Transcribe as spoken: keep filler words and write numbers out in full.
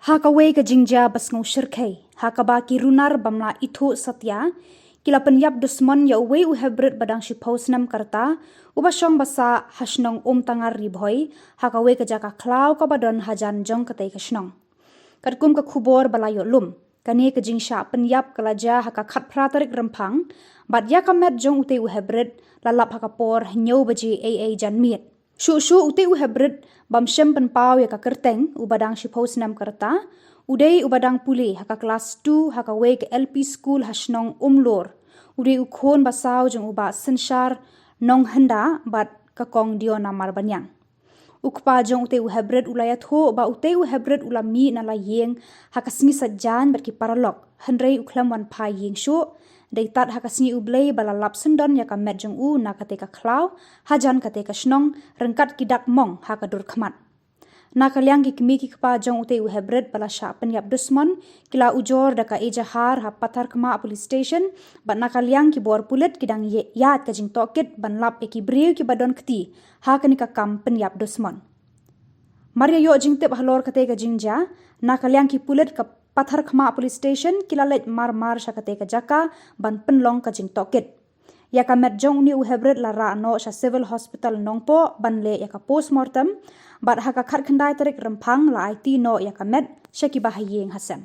Ha kawei ka jingjia ba sngewshyrkhei, ha kaba ki runar bym la ithuh satia ki la pynïap dusmon ïa uwei u hybrid ba dang shiphew snem ka rta, uba shong ba sah ha shnong Umtangar Ri Bhoi, ha kawei ka jaka khlaw kaba don hajan jong katei ka shnong. Katkum ka khubor ba la ïoh lum, kane ka jingshah pynïap ka la jia ha ka khatphra tarik Rymphang, bad ïa ka met jong utei u hybrid la lap ha ka por hynñiew baje eiei janmiet. Shuh shuh utei u hybrid bym shym pynpaw ïa ka kyrteng, uba dang shiphew snem ka rta, u dei uba dang pule ha ka klas two ha kawei ka L P school ha shnong Umlor. U dei u khun ba saw jong u Bah Synshar Nonghynda bad ka Kong Diona Marbaniang. U kpa jong utei u hybrid u la ïathuh ba utei u hybrid u la mih na la ïing ha ka sngi Saitjaiñ bad ki paralok, hynrei u khlem wan phai ïing shuh. Dei tad ha ka sngi U Blei ba la lap syndon ïa ka met jong u na katei ka khlaw, hajan katei ka shnong, ryngkat ki dak mong ha ka dur khmat. Na ka liang ki kmie ki kpa jong utei u hybrid ba la shah pynïap dusmon, ki la ujor da ka ejahar ha Patharkhmah Police Station, bad na ka liang ki bor pulit ki dang ïa-, ïaid ka jingtohkit ban lap ïa ki briew kiba don kti ha kane ka kam pynïap dusmon. Mar ïa ïoh jingtip halor katei ka jingjia, na ka liang ki pulit ka Patharkhmah Police Station ki la leit mar mar sha katei ka jaka ban pynlong ka jingtohkit. Ïa ka met jong une u hybrid la rah noh sha Civil Hospital Nongpoh ban leh ïa ka postmortem, bad ha ka khatkhyndai tarik Rymphang la aiti noh ïa ka met sha kiba ha ïing ha sem.